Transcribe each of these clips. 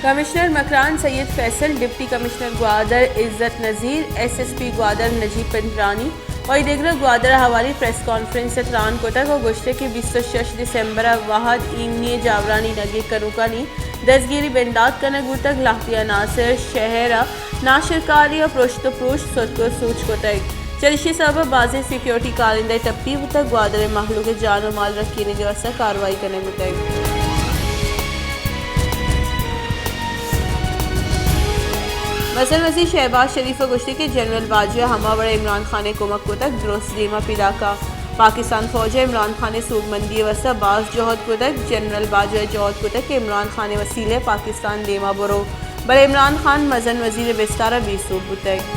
کمشنر Makran Syed Faisal, deputy commissioner Gwadar Izzat Nazir, S S P Gwadar Najeeb Panjrani و ای دگرا گوادر ء حوالی پریس کانفرنس ء تران کتگ و گوشتگ کہ بیست و شش دسمبر ء وھد ایمنی ء جاورانی نگیگ کنوکانی دزگیری بندات کنگ بوتگ، لہتی عناصر شہر ء ناشرکاری ء پرشت و پروش ستک و سوج کتگ۔ چریشی ء سبب ء بازیں سیکورٹی کارندہ ٹپی بوتگ، گوادر ء مہلوک ء جان و مال رکینگ ء واستہ کاروائی کنگ بوتگ۔ مزن وزیر شہباز شریف ء گوشتگ کہ جنرل باجوہ ء ہما وڑ ء عمران خان ء کمک کتگ، درست دیم ء پیداک ء پاکستان فوج ء عمران خان ء سوبمندی ء واستہ باز جہد کتگ۔ جنرل باجوہ ء جہد کتگ کہ عمران خان ء وسیلہ ء پاکستان دیم ء برو، بلے عمران خان مزن وزیر ء بستار ء بے سوب بوتگ۔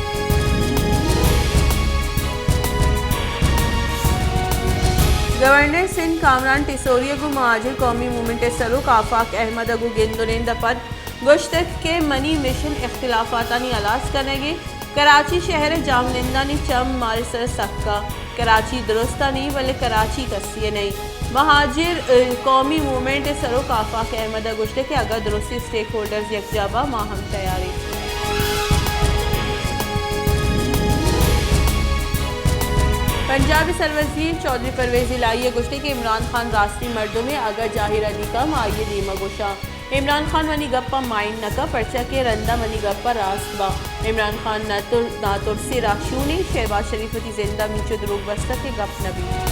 گورنر سندھ کامران ٹیسوری ء گوں مہاجر قومی موومنٹ ء سروک آفاق احمد ء گوں گند ء نند ء پد گوشتگ کہ منی مشن اختلافاتانی ہلاس کنگ ء۔ کراچی شہر ء جاہمنندانی چم مارے سر ء سک ء۔ کراچی درست ء نی، بلے کراچی کسی ء نئیں۔ مہاجر، ء، قومی موومنٹ ء سروک آفاق احمد ء گوشتگ کہ اگاں درستی اسٹیک ہولڈرز یکجا باں، ما ہم تیار ایں۔ پنجاب ء سروزیر چوہدری پرویز الہی ء گوشتگ کہ عمران خان راستی مردمے، اگاں جاہر ء دیکاں ما آئی ء دیم ء گوشاں۔ عمران خان منی گپ ء مائنڈ نہ کن، پرچا کہ رندا منی گپ ء راست باں۔ عمران خان نہ تر-، ناترسی راہشونے، شہباز شریف وتی زند ء مینچو دروگ بستگ کہ گپ نہ بیت۔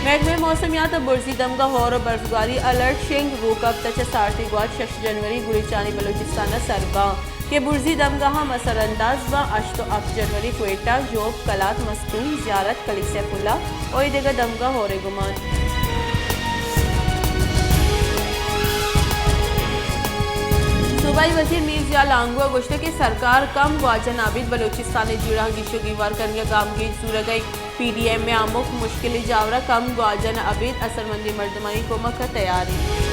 محکمہ موسمیات ء برزی دمگاں ہور ء برفگاری الرٹ شنگ، روکپت ء چہ سارتی گوات شش جنوری گریچانی بلوچستان ء سر باں۔ کہ برزی دمگاہاں مسر انداز باں، ہشت و ہپت جنوری کوئٹہ، ژوب، قلات، مستونگ، زیارت، کلیسیف اللہ و اے دگہ دمگاہ ہورے گمان۔ صوبائی وزیر میر ضیاء لانگو ء گوشتگ کہ سرکار کم گواچن ء ابید بلوچستان ء جیڑہاں گیش و گیوار کنگ ء گامگیج زورگ ء انت۔ پی ڈی ایم ء ہمک مشکل ء جاور ء کم گواجن ء ابید اثرمندیں مردمانی کمک ء تیار انت۔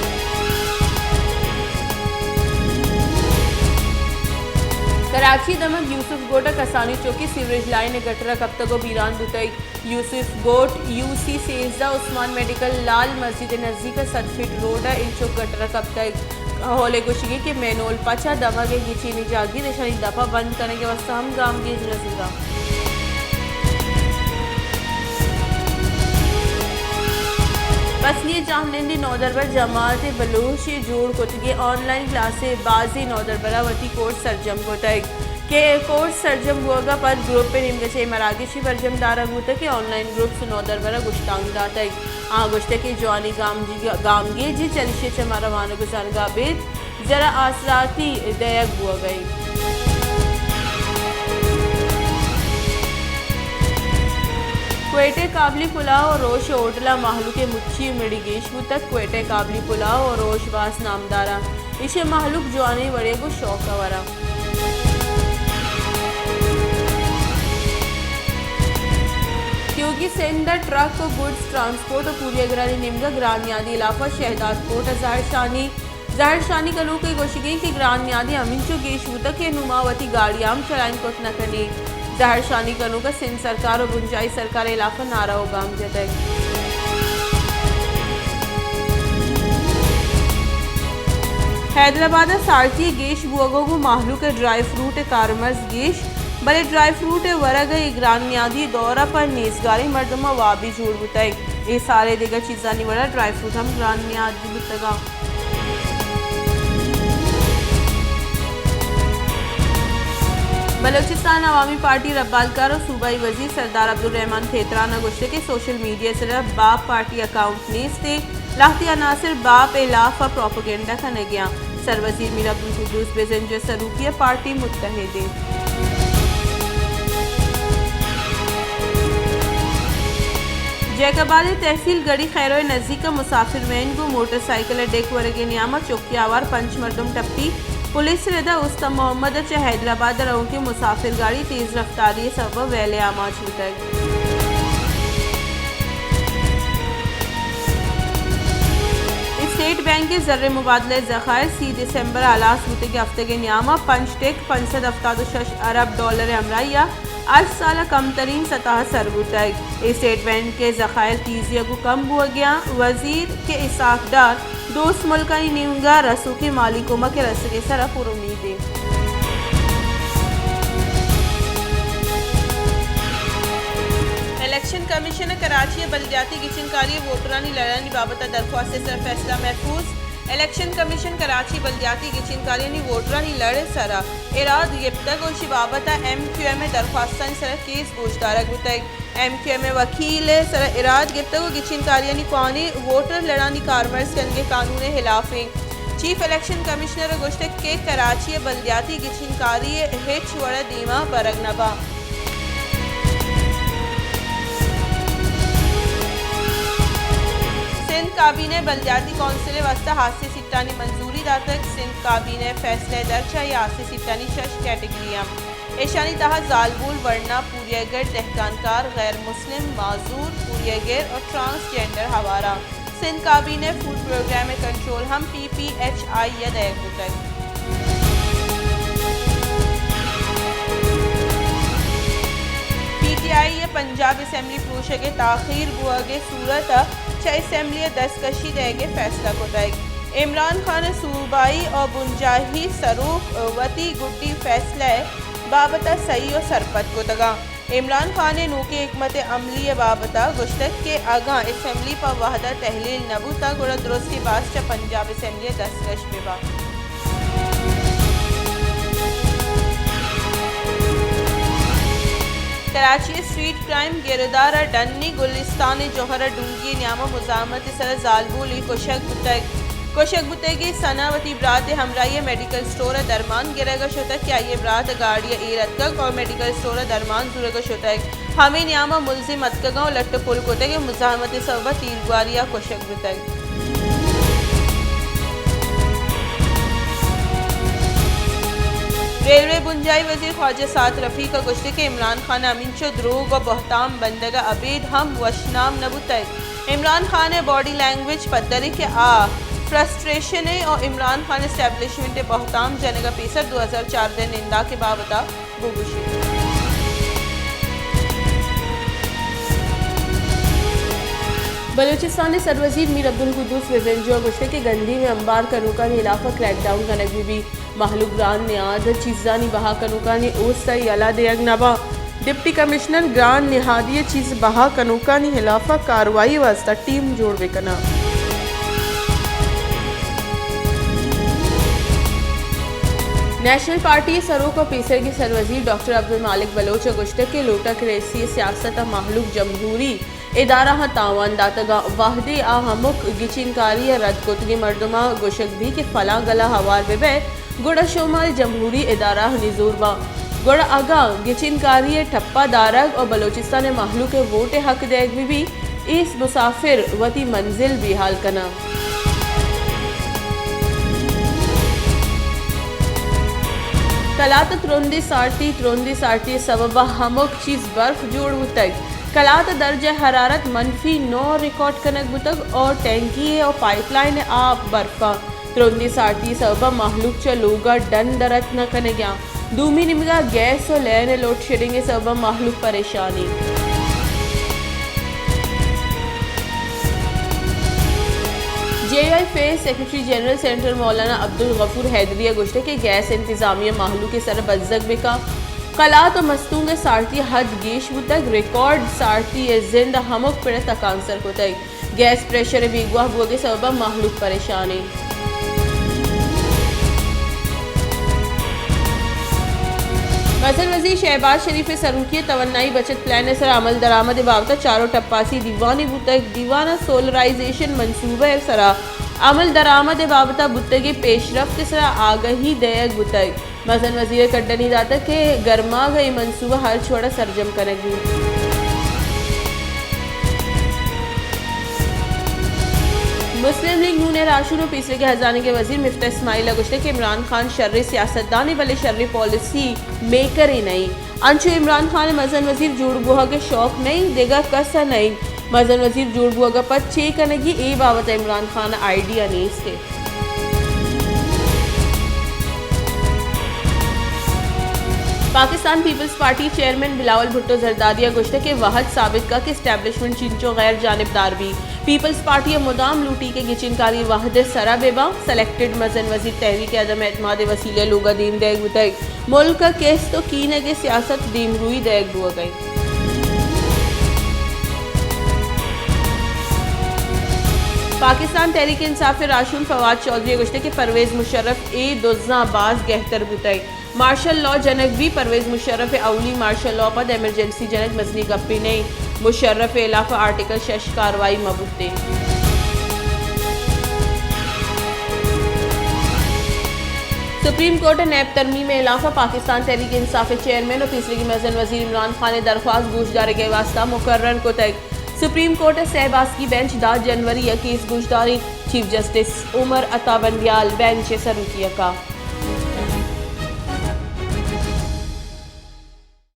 کراچی دمگ یوسف گوٹ ء کسانی چوکی سیوریج لائن ء گٹر ء کپتگ ء بیران بوتگ۔ یوسف گوٹ یو سی سیزدہ، عثمان میڈیکل، لال مسجد ء نزیک ء سد فٹ روڈ ء انچو گٹر ء کپتگ۔ ہال ء گوشگی کہ مینول پچ ء دمگ ء گچینی جاگیر اشانی دپ ء بند کنگ ء واستہ ہم گامگیج نہ زوراں۔ پسنی ء جاہمنندی نودربر جماعت بلوچ ء جوڑ کتگیں آن لائن کلاس ء بازیں نودربراں وتی کورس سرجم کتگ کہ کورس سرجم بوگ ء پد گروپ ء نیمگ ء چہ مراگشے برجم دارگ بوتگ کہ آن لائن گروپس نودربر ء گشتانک داتگ۔ آ گوشتگ کہ جوانیں گامجی-، گامگیجے چریشی ء چہ ما روانگ ء زانگ ء ابید زر ء آسراتی دئیگ بوگ ء انت۔ کوئٹہ ء کابلی پلاو ء روش ء ہوٹل ء مہلوک ء مچی ء مڑی گیش بوتگ۔ کوئٹہ ء کابلی پلاو ء روش باز نامدار انت۔ ایشی ء مہلوک جوانیں وڑے ء گوں شوق ء وراں۔ تیوگی سندھ ء ٹرک ء گڈز ٹرانسپورٹ ء کوریاگرانی نیمگ ء گران نیادی ہلاپ ء شہداد کوٹ ء زہرشانی۔ زہرشانی کنوک ء گوشگ انت کہ گران نیادی ہمینچو گیش بوتگ کہ نوں ما وتی گاڑی ہم چلائین کت نہ کنیں۔ زہرشانی کنوک ء سندھ سرکار ء بنجاہی سرکار ء ہلاپ ء نعرہ ء گام جتگ۔ حیدرآباد ء سارتی ء گیش بوگ ء گوں مہلوک ء ڈرائی فروٹ ء کارمرز گیش، بلے ڈرائی فروٹ ء ورگ ء اے گران نیادی دور ء پہ نیزگاریں مردماں وابی جوڑ بوتگ۔ اے سال ء دگہ چیزانی وڑا ڈرائی فروٹ ہم گران نیادی بوتگ۔ بلوچستان عوامی پارٹی ربالکار و صوبائی وزیر سردار عبدالرحمن کھیتران ء گوشتگ کہ سوشل میڈیا ء سرا باپ پارٹی اکاؤنٹ نیست ء لہتی عناصر باپ ء ہلاف ء پروپیگنڈا کنگ ء آں۔ سر وزیر میر عبدالقدوس بزنجو ء سروکی ء پارٹی متحد انت۔ جیکب آباد ء تحصیل گڑی خیرو ء نزیک ء مسافر وین گوں موٹر سائیکل ء ڈیک ورگ ء نیام ء چکی آوار پنچ مردم ٹپی۔ پولیس ء رد ء استان محمد ء چہ حیدرآباد ء روکیں مسافر گاڑی تیز رفتاری ء سبب ء ویل ء آماچ بوتگ۔ اسٹیٹ بینک ء زر ء مبادلہ ء ذخائر سی دسمبر ء ہلاس بوتگ ء ہفتگ ء نیام ء پنچ ٹک پنچ سد ہفتاد ء شش ارب ڈالر ء ہمراہی ء ہشت سال ء کمترین سطح ء سر بوتگ۔ اے سیڈ بینک ء ذخائر تیزی ء گوں کم بوگیاں۔ وزیر کے اسحاق ڈار دوست ملکانی نیمگا رسوکیں مالی کمک ء رسگ ء سرا پر امید انت۔ الیکشن کمیشن ء کراچی ء بلدیاتی گچین کاری ء ووٹرانی لڑانی بابت ء درخواست ء سر فیصلہ محفوظ۔ الیکشن کمیشن کراچی بلدیاتی گچین کاریانی ووٹرانی لڑ ء سرا ایراد گپتگ و اشی بابت ء ایم کیو ایم ء درخواستانی سرا کیس گوشدارگ بوتگ۔ ایم کیو ایم ء وکیل ء سرا ایراد گپتگ و گچین کاریانی کوانی ووٹر لڑانی کارمرز کنگ ء قانون ء ہلاف انت۔ چیف الیکشن کمشنر ء گوشتگ کہ کراچی ء بلدیاتی گچین کاری ء ہچ وڑ ء دیما برگ نہ باں۔ سندھ کابینہ ء بلدیاتی کونسل ء واستہ ہاسیں سیٹانی منظوری داتگ۔ سندھ کابینہ ء فیصلہ ء درچ ء ہاسیں سیٹانی شش کیٹگری انت۔ ایشانی تہا زالبول، ورنا، پوریہ گر، دہکان کار، غیر مسلم، معذور، پوریہ گر اور ٹرانس جینڈر ہوار انت۔ سندھ کابینہ ء فوڈ پروگرام ء کنٹرول ہم پی پی ایچ آئی ء دئیگ بوتگ۔ پی ٹی آئی ء پنجاب اسمبلی پروشگ ء تاخیر بوگ ء صورت ء چہ اسمبلی ء دستکشی دئیگ ء فیصلہ کتگ۔ عمران خان ء صوبائی ء بنجاہی سروک وتی گڈی فیصلہ ء بابت ء صحیح ء سرپد کتگ انت۔ عمران خان ء نوکیں حکمت عملی ء بابت ء گوشتگ کہ اگاں اسمبلی پہ وھد ء تحلیل نہ بوتاں گڑا درستیں بحث چہ پنجاب اسمبلی ء دستکش بہ بنت۔ کراچی ء اسٹریٹ کرائم گردار ء ڈنی گلستان ء جوہر ء ڈونگی ء نیام ء مزاحمت ء سر ء زالبولے کشگ بوتگ۔ کشگ بوتگیں ثنا وتی برات ء ہمراہی ء میڈیکل اسٹور ء درمان گرگ ء شتگ کہ آئی ء برات ء گاڑی ء ایر اتکگ اور میڈیکل اسٹور ء درمان زورگ ء شتگ۔ ہمے نیام ء ملزم اتکگاں و لٹ ء پل کتگ ء مزاحمت ء سبب ء تیرگواری ء کشگ بوتگ۔ ریلوے بنجاہی وزیر خواجہ سعد رفیق ء گوشتگ کہ عمران خان ء ہمینچو دروگ و بہتام بندگ ء ابید ہم وشنام نہ بوتگ۔ عمران خان ء باڈی لینگویج پدر انت کہ آ فرسٹریشن ء و عمران خان اسٹیبلشمنٹ ء بہتام جنگ ء پیسر دو ہزار چاردہ ء ننداک ء بابت ء بگوشیت۔ بلوچستان ء سروزیر میر عبدالقدوس بزنجو ء گوشتگ کہ گندیم ء امبار کنوکانی ہلاف ء کریک ڈاؤن کنگ بہ بیت۔ مہلوک گران نہاد ء چیزانی بہا کنوکانی اوست ء یلہ دیگ نہ باں۔ ڈپٹی کمشنر گران نہادی ء چیز بہا کنوکانی ہلاف ء کاروائی ء واستہ ٹیم جوڑ بہ کناں۔ نیشنل پارٹی ء سروک ء پیسرگیں سروزیر ڈاکٹر عبدالمالک بلوچ ء گوشتگ کہ لوٹا کریسی ء سیاست ء مہلوک جمہوری ادارہاں تاوان داتگ ء وہدے آ ہمک گچینکاری ء رد کتگیں مردماں گوشگ بیت کہ فلاں گل ء ہوار بہ بئے، گڑا شمئے جمہوری ادارہانی زور باں۔ گڑا اگاں گچینکاری ء ٹپا دارگ ء بلوچستان ء مہلوک ء ووٹ ء حق دئیگ بہ بیت، ایس مسافر وتی منزل بیحال کناں۔ کلات ء ترندیں سارتی، ترندیں سارتی ء سبب ء ہمک چیز برف جوڑ بوتگ۔ کلات ء درجہ حرارت منفی نو ریکارڈ کنگ بوتگ اور ٹینکی ء اور پائپ لائن ء آپ برفاں۔ ترندیں سارتی ء سبب ء مہلوک چہ لوگ ء ڈن در ات نہ کنگ ء آں۔ دومی نیمگ ء گیس و لین ء لوڈ شیڈنگ ء سبب ء مہلوک پریشان انت۔ J U F A secretary general senator Maulana Abdul Ghafoor حیدری ء گوشتگ کہ گیس انتظامیہ مہلوک ء سر ء بزگ بہ کن۔ کلات و مستونگ ء سارتی ء حد گیش بوتگ، ریکارڈ سارتی ء زند ء ہمک پڑ ء تکانسر کتگ۔ گیس پریشر ء بیگواہ بوگ ء سبب ء مہلوک پریشان انت۔ مزن وزیر شہباز شریف ء سروکی ء توانائی بچت پلان ء سرا عمل درآمد ء بابت ء چارو ٹپاسی دیوانے بوتگ۔ دیوان ء سولرائزیشن منصوبہ ء سرا عمل درآمد ء بابت ء بوتگیں پیشرفت ء سرا آگہی دئیگ بوتگ۔ مزن وزیر ء کڈنی داتگ کہ گرماگ ء اے منصوبہ ہرچ وڑ ء سرجم کنگ بیت۔ مسلم لیگ نون ء راہشون ء پیسریگیں ہزانگ ء وزیر مفتاح اسماعیل ء گوشتگ کہ عمران خان شریں سیاستدانے بلے شریں پالیسی میکرے نہ انت۔ انچو عمران خان ء مزن وزیر جوڑ بوہگ ء شوق نہ انت، دگہ کس ء نہ انت۔ مزن وزیر جوڑ بوہگ ء پد چے کنگی، اے بابت ء عمران خان ء آئیڈیا نیست انت۔ Pakistan peoples party chairman Bilawal Bhutto Zardari ءَ گوشتگ کہ وھد ثابت کا کہ اسٹیبلشمنٹ چنچو غیر جانبدار بی۔ پیپلز پارٹی ءَ مدام لوٹی کہ گچین کاری وھد ءِ سرا بہ باں۔ سلیکٹڈ مزن وزیر تحریک عدم اعتماد ءِ وسیلہ ءَ لوگ ءَ دیم دئیگ بوتگ۔ ملک ءَ کیست ءُ کینگ ءِ سیاست دیمروئی دئیگ بوگ ءَ اِنت۔ پاکستان تحریک انصاف ءِ راہشون فواد چوہدری ءَ گوشتگ کہ پرویز مشرف ءِ دزاں باز گہتر بوتگ۔ مارشل لاء جنگ بی، پرویز مشرف ءِ اولی مارشل لاء پد ایمرجنسی جنگ مزنیں گپے نہ اِنت۔ مشرف ءِ ہلاف ءَ آرٹیکل شش کاروائی مہ بوتیں۔ سپریم کورٹ ءَ نیب ترمیم ءِ ہلاف ءَ پاکستان تحریک انصاف ءِ چیئرمین ءُ پیسریگیں مزن وزیر عمران خان ءِ درخواست گوشدارگ ءِ واستہ مقرر کتگ۔ سپریم کورٹ ءَ سہ باسکی بینچ دہ جنوری ءَ کیس گوشداریں۔ چیف جسٹس عمر عطا بندیال بینچ ءِ سروکی ءَ کاہ۔